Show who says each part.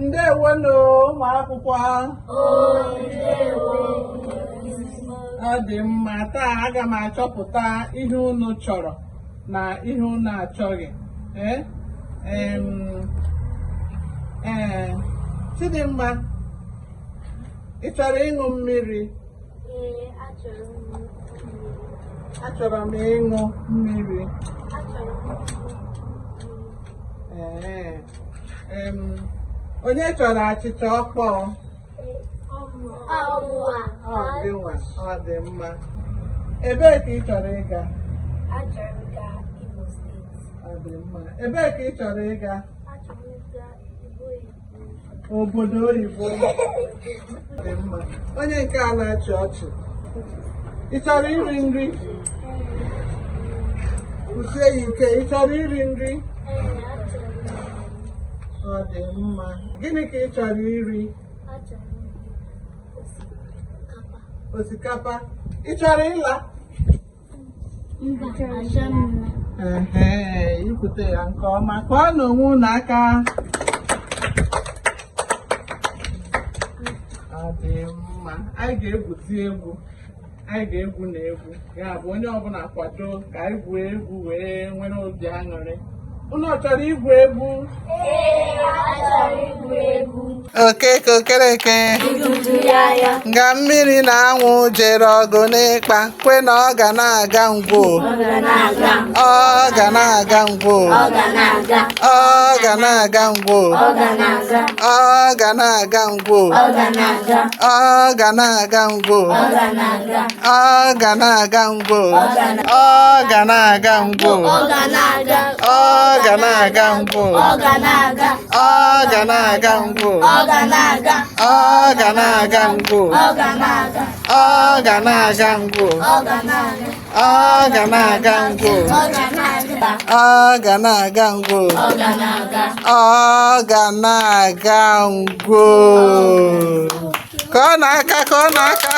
Speaker 1: Ndewonụ, ụmụ akwụkwọ. Ọ dị mma. Taa aga m achọpụta ihe unu chọrọ na ihe unu achọghị. Ee, ee, Chidimma, ị chọrọ ịṅụ mmiri?
Speaker 2: Ee, achọrọ m mmiri.
Speaker 1: Achọrọ m ịṅụ mmiri.
Speaker 2: Achọrọ m mmiri.
Speaker 1: Ee, onye chọrọ achịcha ọkpọọ?
Speaker 2: Ọmụwa.
Speaker 1: Ọ gị nwa. Ọ dị mma. Ebee ka ị chọrọ ịga?
Speaker 2: Achọrọ m ịga Imo Steeti.
Speaker 1: Ọ dị mma. Ebee ka ị chọrọ ịga?
Speaker 2: Achọrọ m ịga
Speaker 1: Obodo oyibo. Dị mma. Onye nke a na-achị ọchị, ị chọrọ iri nri? Kwụsie ya ike, ị chọrọ iri nri?
Speaker 2: Ee, achọrọ m.
Speaker 1: Ọ dị mma. Gịnị ka ị chọrọ iri?
Speaker 2: Achọrọ m osikapa.
Speaker 1: Osikapa. Ị chọrọ ịla?
Speaker 2: Mba, achọghị m.
Speaker 1: Ehe, ikwute ya nke ọma. Kụọ n'onwe unu aka. Ọ dị mma. Anyị ga-egwuzi egwu. Anyị ga-egwu na egwu ya bụ onye ọbụla kwado ka anyị gwuo egwu wee nwere obi aṅụrị. Unu ọ chọrọ igwu egwu?
Speaker 2: Ee, achọrọ igwu egwu.
Speaker 1: Okeke okereke
Speaker 2: Idudu ya ya.
Speaker 1: nga mmiri na anwụ jere ọgụ n'ịkpa kwe na ọ ga na-aga ngwo.
Speaker 2: Ọ ga na-aga.
Speaker 1: Ọ ga na-aga ngwo.
Speaker 2: Ọ ga na-aga.
Speaker 1: Ọ ga na-aga ngwo.
Speaker 2: Ọ ga na-aga.
Speaker 1: Ọ ga na-aga ngwo.
Speaker 2: Ọ ga na-aga.
Speaker 1: Ọ ga na-aga ngwo.
Speaker 2: Ọ ga na-aga.
Speaker 1: Ọ ga na-aga ngwo. Ọ ga na-aga ngwo.
Speaker 2: Ọ ga na-aga.
Speaker 1: Ọ ga na-aga ngwo.
Speaker 2: Ọ ga na-aga.
Speaker 1: Ọ ga na-aga ngwo.
Speaker 2: Ọ ga na-aga.
Speaker 1: Ọ ga na-aga ngwo.
Speaker 2: Ọ ga na-aga.
Speaker 1: Ọ ga na-aga ngwo.
Speaker 2: Ọ ga na-aga.
Speaker 1: Ọ ga na-aga ngwo.
Speaker 2: Ọ ga na-aga.
Speaker 1: Ọ ga na-aga ngwo.
Speaker 2: Ọ ga na-aga.
Speaker 1: Ọ ga na-aga ngwo. Ka ọ na-aka, ka ọ na-aka.